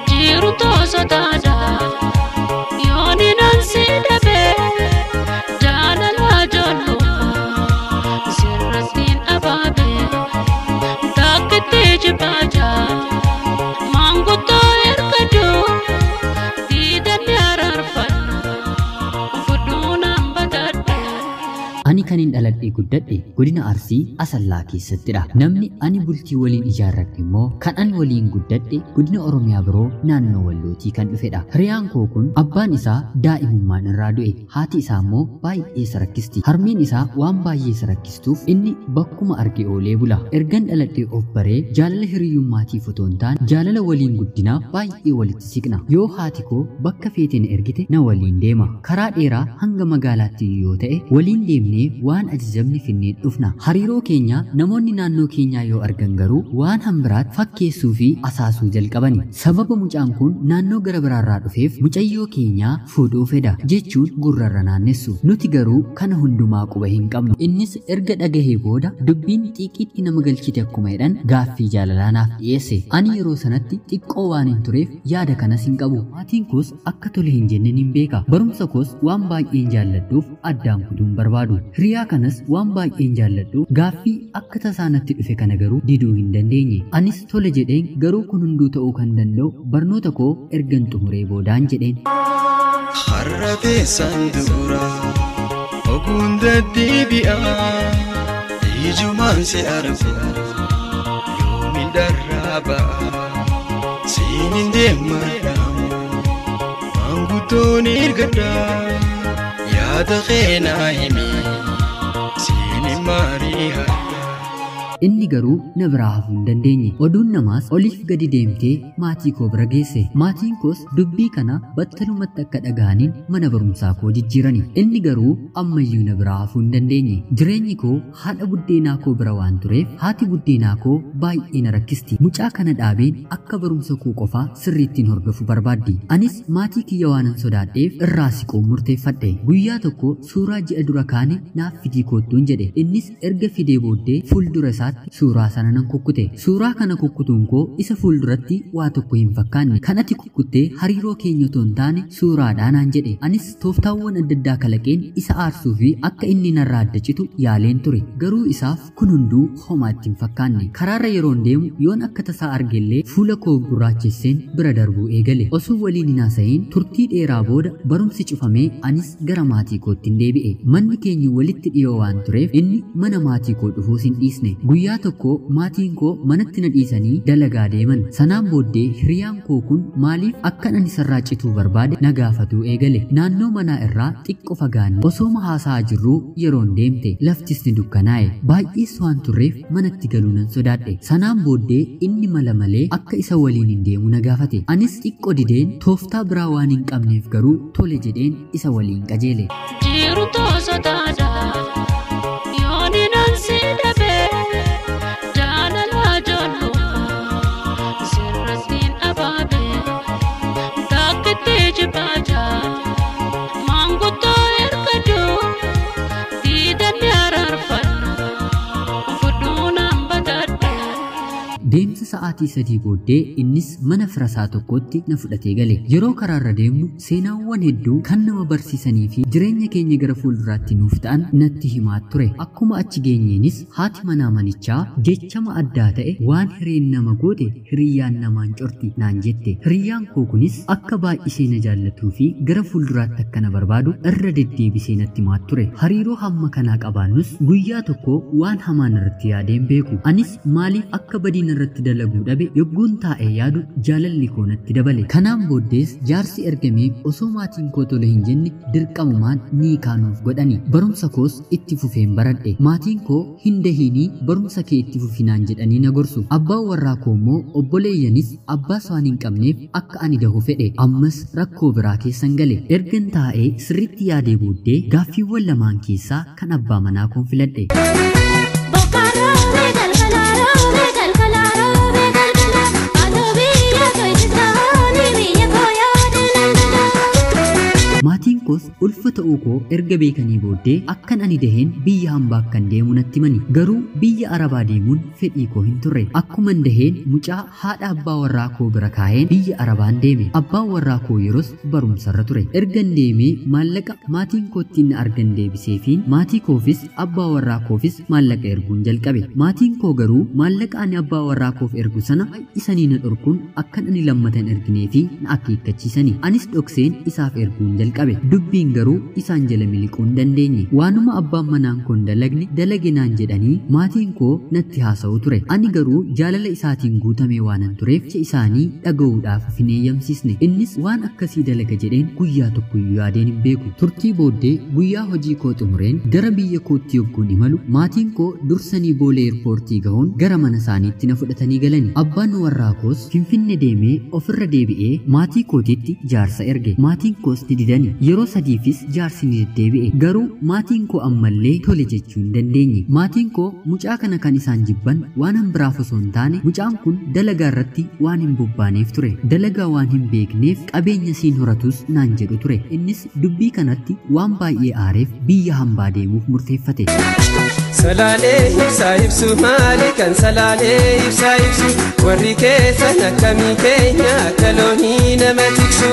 Jiru toosotaadha yooni nan si dhabe jaalala ijoollummaa sirrattiin abaabe takkitti jibbaaja maanguttoo ergadhu diidanni araarfadhu fudhuunaan batadhu. Ani kan hin dhaladhee guddadhe godina Arsii Asallaa keessattidha. Namni ani bultii waliin ijaarradhe immoo kan ani waliin guddadhe godina Oromiyaa biroo naannoo Wallootii kan dhufedha. Hiriyaan koo kun abbaan isaa daa'imummaan irraa du'e, haati isaa immoo baay'ee isa rakkisti. Harmeen isaa waan baay'ee isa rakkistuuf inni bakkuma arge oolee bula. Ergan dhaladhee of baree jaalala hiriyyummaatiif otoo hin taane jaalala waliin guddinaa baay'ee walitti siqna. Yoo haati koo bakka feete na ergite na waliin deema. Karaa dheeraa hanga magaalaatti yoo ta'e waliin deemnee waan ajajamne finnee dhufna. Hariiroo keenya namoonni naannoo keenyaa yoo argan garuu waan hambiraatti fakkeessuu fi asaasuu jalqabani. Sababa mucaan kun naannoo gara biraarraa dhufeef mucayyoo keenyaa fuudhuu fedha jechuun gurrarra naannessu. Nuti garuu kana hundumaa quba hin qabnu. Innis erga dhagahee booda dubbiin xiiqiitti nama galchite akkuma jedhan gaaffii jaalalaa naaf dhiyeesse. Ani yeroo sanatti xiqqoo waan hin tureef yaada kanas hin qabu. Maatiin koos akka tole hin jenne nin beeka. Barumsa koos waan baay'een jaalladhuuf addaan kutuun barbaadu. Hiriyaa kanas waan baay'een jaalladhu gaaffii akka tasaa natti dhufe kana garuu diduu hin dandeenye. Anis tole jedheen garuu kun hunduu ta'uu kan danda'u barnoota koo ergan xumuree boodaan jedheen. Har'a teessan dura oguun deddeebi'a ijumaan si argu yoomiin dharraa ba'a siin hin deemadhaamu maanguddoon ergadha yaada keenaa himi siin hin marii har'a. Inni garuu na biraa hafuu hin dandeenye. Oduun namaas oliif gadi deemtee maatii koo bira geesse. Maatiin koos dubbii kana battalumatti akka dhaga'aniin mana barumsaa koo jijjiirani. Inni garuu ammayyuu na biraa hafuu hin dandeenye. Jireenyi koo haadha buddeenaa koo bira waan tureef haati buddeenaa koo baay'ee na rakkisti. Mucaa kana dhaabeen akka barumsa koo qofaa sirriittiin hordofu barbaaddi. Anis maatii kiyya waanan sodaadheef irraa siqoo murteeffadhe. Guyyaa tokko suuraa ji'a dura kaane naaf fidii koottuun jedhe. Innis erga fidee booddee fuuldura isaa suuraa sana nan kukkute. Suuraa kana kukkutuun koo isa fuulduratti waa tokko hin fakkaanne. Kan ati kukkuttee hariiroo keenya otoo hin taane suuraadhaa naan jedhe. Anis tooftaawwan adda addaa kalaqeen isa aarsuu fi akka inni narraa adda citu yaaleen ture. Garuu isaaf kun hunduu homaa itti hin fakkaanne. Karaarra yeroon deemu yoon akka tasaa argellee fuula koo gurraachesseen bira darbuu eegale. Osoo waliin hin haasa'iin turtii dheeraa booda barumsi cufamee anis gara maatii kootti hin deebi'e. Manni keenya walitti dhiyoo waan tureef inni mana maatii koo dhufuus hin dhiisne. Guyyaa tokko maatiin koo manatti na dhiisanii dalagaa deeman. Sanaan booddee hiriyaan koo kun maaliif akkan ani sarraa cituu barbaade na gaafatuu eegale. Naannoo manaa irraa xiqqoo fagaanne osooma haasa'aa jirruu yeroon deemte laftis ni dukkanaa'e. Baay'ees waan turreef manatti galuu nan sodaadhe. Sanaan booddee inni mala malee akka isa waliin hin deemu na gaafate. Anis xiqqoo dideen tooftaa biraa waan hin qabneef garuu tole jedheen isa waliin qajeele. Jiru toosotaadha yooni nan si dhabe jaalala ijoollummaa sirrattiin abaabe takkitti jibbaaja maanguttoo ergadhu diidanni araarfadhu fudhuunaan batadhu. Deemsa sa'aatii 3 booddee innis mana firasaa tokkotti na fudhatee gale. Yeroo karaarra deemnu seenaawwan hedduu kan nama barsiisanii fi jireenya keenya gara fuulduraatti nuuf ta'an natti himaa ture. Akkuma achi geenyeenis haati manaa manichaa jechama addaa ta'e waan hireen nama goote hiriyyaan namaan corti naan jette. Hiriyyaan koo kunis akka baay'isee na jaallatuu fi gara fuulduraatti akka na barbaadu irra deddeebisee natti himaa ture. Hariiroo hamma kanaa qabaannus guyyaa tokko waan hamaan irratti yaadeen beeku. Anis maaliif akka badiin irratti dalaguu dhabe yogguun taa'ee yaadu jaalalli koo natti dabale. Kanaan booddees jaarsi ergamee osoo maatiin koo tole hin jenne dirqamumaan ni kaanuuf godhani. Barumsa koos itti fufeen baradhe. Maatiin koo hin dahiinii barumsa kee itti fufinaan jedhanii na gorsu. Abbaan warraa koo immoo obboleeyyanis abbaas waan hin qabneef akka ani dahu fedhe. Ammas rakkoo biraa keessan gale. Ergan taa'ee sirriitti yaadee booddee gaaffiiwwan lamaan keessaa kan abbaa manaa koon filadhe. Maatiin koos koos ulfa ta'uu koo erga beekanii booddee akkan ani daheen biyya hambaa akkan deemu natti himani. Garuu biyya Arabaa deemuun fedhii koo hin turre. Akkuman daheen mucaa haadha abbaa warraa koo bira kaa'een biyya Arabaan deeme. Abbaan warraa koo yeroos barumsarra ture. Ergan deemee maallaqa maatiin kootti na argan deebiseefiin maatii koofis abbaa warraa koofis maallaqa erguun jalqabe. Maatiin koo garuu maallaqa ani abbaa warraa koof ergu sana isanii na dhorkuun akkan ani lammata hin erginee fi na akeekkachiisani. Anis dhokseen isaaf erguun jalqabe. Dubbiin garuu isaan jala miliquu hin dandeenye. Waanuma abbaan manaan kun dalagne dalage naan jedhanii maatiin koo natti haasa'u ture. Ani garuu jaalala isaatiin guutamee waanan tureef jecha isaanii dhaga'uudhaaf of hin eeyyamsiisne. Innis waan akkasii dalaga jedheen guyyaa tokkoyyuu yaadeen hin beeku. Turtii booddee guyyaa hojii koo xumureen gara biyya kootti yogguun imalu maatiin koo dursanii Boolee eerpoortii gahuun gara mana isaaniitti na fudhatanii galani. Abbaan warraa koos Finfinne deemee ofirra deebi'ee maatii kootiitti jaarsa erge. Maatiin koos ni didani. Yeroo sadiifis jaarsi ni deddeebi'e. Garuu maatiin koo ammallee tole jechuu hin dandeenye. Maatiin koo mucaa kana kan isaan jibban waan hambiraaf osoo hin taane mucaan kun dalagaa irratti waan hin bobbaaneef ture. Dalagaa waan hin beekneef qabeenya siin horatus naan jedhu ture. Innis dubbii kanatti waan baay'ee aareef biyya hambaa deemuuf murteeffate. Salaalee ibsaa ibsu maali kan salaalee ibsaa ibsu warri keessan akkamii keenya akka loonii nama tiksu.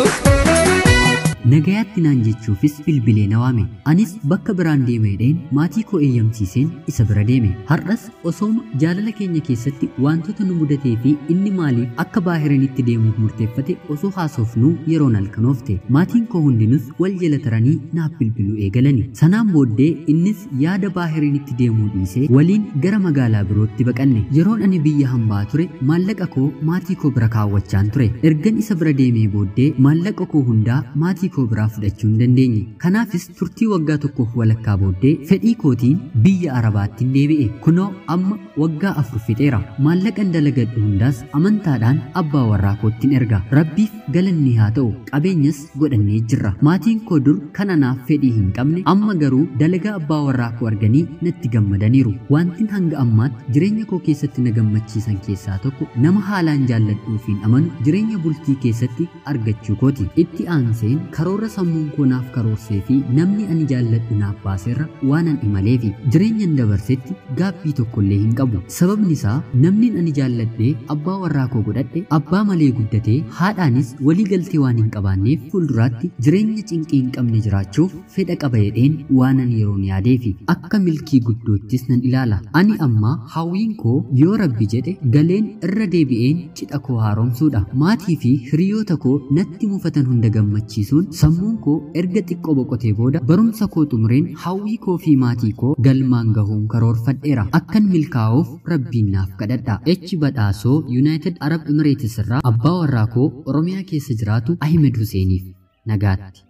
Nagayaatti naan jechuufis bilbilee na waame. Anis bakka biraan deemedheen maatii koo eeyyamsiiseen isa bira deeme. Har'as osooma jaalala keenya keessatti wantoota nu mudatee fi inni maaliif akka baahiranitti deemuuf murteeffate osoo haasofnuu yeroon halkanoofte. Maatiin koo hundinus wal jala taranii naaf bilbiluu eegalani. Sanaan booddee innis yaada baahiranitti deemuu dhiisee waliin gara magaalaa birootti baqanne. Yeroon ani biyya hambaa ture maallaqa koo maatii koo bira kaawwachaan ture. Ergan isa bira deemee booddee maallaqa koo hundaa maatii koo biraa fudhachuu hin dandeenye. Kanaafis turtii waggaa tokkoof walakkaa booddee fedhii kootiin biyya Arabaatti deebi'e. Kunoo amma waggaa 4 fixeera. Maallaqan dalagadhu hundaas amantaadhaan abbaa warraa koottiin erga. Rabbiif galanni haa ta'u, qabeenyas godhannee jirra. Maatiin koo dur kan anaaf fedhii hin qabne amma garuu dalagaa abbaa warraa koo arganii natti gammadaniiru. Wantin hanga ammaatti jireenya koo keessatti na gammachiisan keessaa tokko nama haalaan jaalladhuu fi amanu jireenya bultii keessatti argachuu kooti. Itti aanseen karoora sammuun koo naaf karoorsee fi namni ani jaalladhu naaf baaseerra waanan imaleefi jireenyan dabarsetti gaabbii tokkollee hin qabu. Sababni isaa namni ani jaalladhee abbaa warraa koo godhadhe abbaa malee guddatee haadhaanis walii galtee waan hin qabaanneef fuulduraatti jireenya cinqii hin qabne jiraachuuf fedha qaba jedheen waanan yeroon yaadeefi akka milkii guddoottis nan ilaala. Ani amma hawwiin koo yoo rabbi jedhe galeen irra deebi'een cidha koo haaromsuudha. Maatii fi hiriyoota koo natti mufatan hunda gammachiisuun sammuun koo erga xiqqoo boqotee booda barumsa koo xumureen hawwii koo fi maatii koo galmaan gahuun karoorfadheera. Akkan milkaa'uuf rabbiin naaf kadhadha. H Badhaasoo United Arab Emirates irraa abbaa warraa koo Oromiyaa keessa jiraatu Ahmed Huseeniif nagaatti.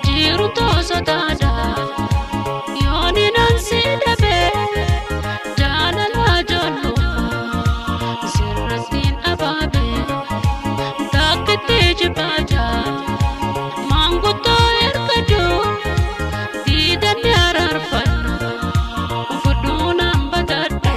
Jiru toosotaadha yooni nan si dhabe jaalala ijoollummaa sirrattiin abaabe takkitti jibaaja maanguttoo ergadhu diidanni araarfanna fudhuu naan batadhe.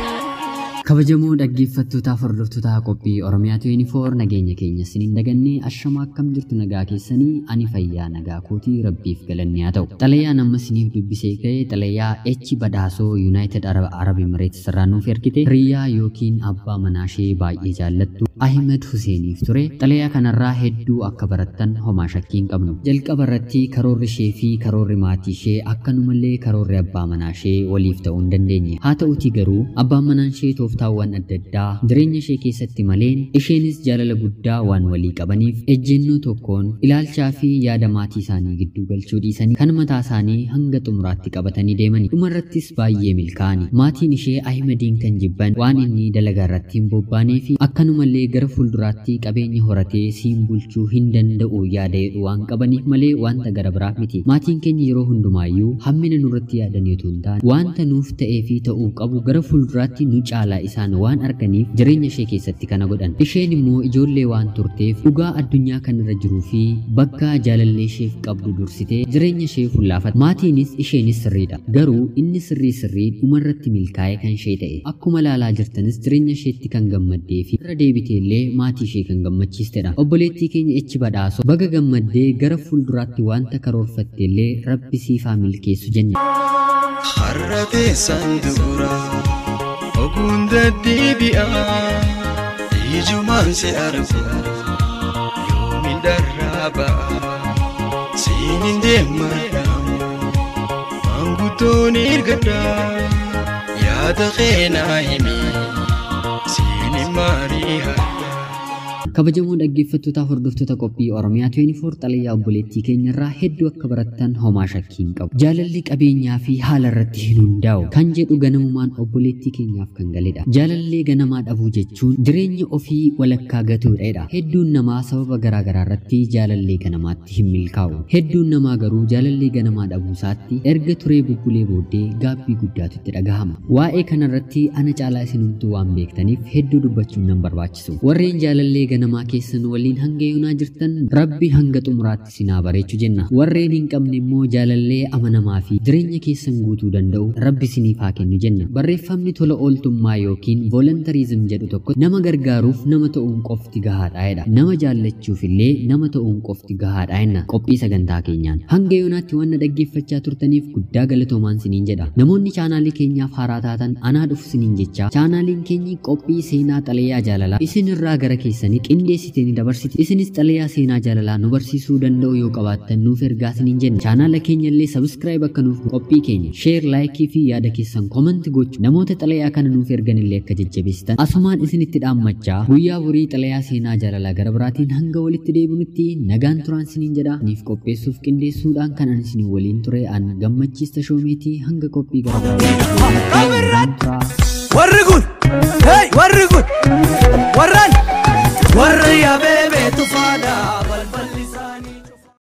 Kabajamoo dhaggeeffattootaaf hordoftoota qophii Oromiyaa 24 nageenya keenya isiniin dagannee ashama akkam jirtu nagaa keessanii ani fayyaa nagaa kootii rabbiif galanni haa ta'u. Xalayaan amma isiniif dubbisee ka'e xalayaa H Badhaasoo United Arab Emirates irraa nuuf ergite hiriyaa yookiin abbaa manaa ishee baay'ee jaallattu Ahmed Huseeniif ture. Xalayaa kanarraa hedduu akka barattan homaa shakkii hin qabnu. Jalqaba irratti karoorri ishee fi karoorri maatii ishee akkanumallee karoorri abbaa manaa ishee waliif ta'uu hin dandeenye. Haa ta'utii garuu abbaan manaa ishee tooftaawwan adda addaa jireenya ishee keessatti maleen isheenis jaalala guddaa waan walii qabaniif ejjennoo tokkoon ilaalchaa fi yaada maatii isaanii gidduu galchuu dhiisanii kan mataa isaanii hanga xumuraatti qabatanii deemani. Dhumarrattis baay'ee milkaa'ani. Maatiin ishee Ahmediin kan jibban waan inni dalagaa irratti hin bobbaanee fi akkanumallee gara fuulduraatti qabeenya horatee siin bulchuu hin danda'u yaada jedhu waan qabaniif malee wanta gara biraaf miti. Maatiin keenya yeroo hundumaayyuu hammina nurratti yaadanii otoo hin taane wanta nuuf ta'ee fi ta'uu qabu gara fuulduraatti nu caalaa isaan isaan waan arganiif jireenya ishee keessatti kana godhan. Isheen immoo ijoollee waan turteef dhugaa addunyaa kanarra jiruu fi bakka jaalallee isheef qabdu dursitee jireenya ishee fullaafatte. Maatiinis isheenis sirriidha. Garuu inni sirrii sirrii dhumarratti milkaa'e kan ishee ta'e. Akkuma laalaa jirtanis jireenya isheetti kan gammaddee fi irra deebitee illee maatii ishee kan gammachiistedha. Obboleettii keenya Echi Badhaasoo baga gammaddee gara fuulduraatti wanta karoorfatte illee Rabbi siif haa milkeessu jenna. Har'a teessan dura oguun deddeebi'a ijumaan si argu yoomiin dharraa ba'a siin hin deemadhaamu maanguddoon ergadha yaada keenaa himi siin hin mari'adha. Kabajamoo dhaggeeffattootaaf hordoftoota qophii Oromiyaa 24 xalayaa obboleettii keenyarraa hedduu akka barattan homaa shakkii hin qabu. Jaalalli qabeenyaa fi haala irratti hin hundaa'u kan jedhu ganamumaan obboleettii keenyaaf kan galedha. Jaalallee ganamaa dhabuu jechuun jireenya ofii walakkaa gatuudha. Hedduun namaa sababa garaagaraa irratti jaalallee ganamaatti hin milkaa'u. Hedduun namaa garuu jaalallee ganamaa dhabuu isaatti erga turee bubbulee booddee gaabbii guddaatu itti dhagahama. Waa'ee kanarratti ana caalaa isinumtuu waan beektaniif hedduu dubbachuun nan barbaachisu. Warreen jaalallee ganamaa keessan waliin hanga yoonaa jirtan Rabbi hanga xumuraatti sinaa bareechu jenna. Warreen hin qabne immoo jaalallee amanamaa fi jireenya keessan guutuu danda'u Rabbi siniif haa kennu jenna. Barreeffamni tola ooltummaa yookiin voluntarism jedhu tokko nama gargaaruuf nama ta'uun qofti gahaadha jedha. Nama jaallachuuf illee nama ta'uun qofti gahaadha jenna. Qophii sagantaa keenyaan hanga yoonaatti waan na dhaggeeffachaa turtaniif guddaa galatoomaan siniin jedha. Namoonni chaanaalii keenyaaf haaraa taatan anaa dhufu siniin jecha chaanaaliin keenyi qophii seenaa xalayaa jaalalaa isinirraa gara keessanii qindeessitee ni dabarsiti. Isinis xalayaa seenaa jaalalaa nu barsiisuu danda'u yoo qabaattan nuuf ergaa isiniin jenna. Chaanaala keenya illee subscribe akka nuuf qophii keenya share, like fi yaada keessan comment gochuu namoota xalayaa kana nuuf ergan illee akka jajjabeessitan asumaan isinitti dhaammachaa guyyaa borii xalayaa seenaa jaalalaa gara biraatiin hanga walitti deebinutti nagaan turaan isiniin jedha. Niif qopheessuuf qindeessuudhaan kan ani isin waliin ture an Gammachiis Tashoomeetii hanga qophii gara biraatti. Warri kun, hey, warri kun, warran, warri yaabee beetu faadha balballi isaanii.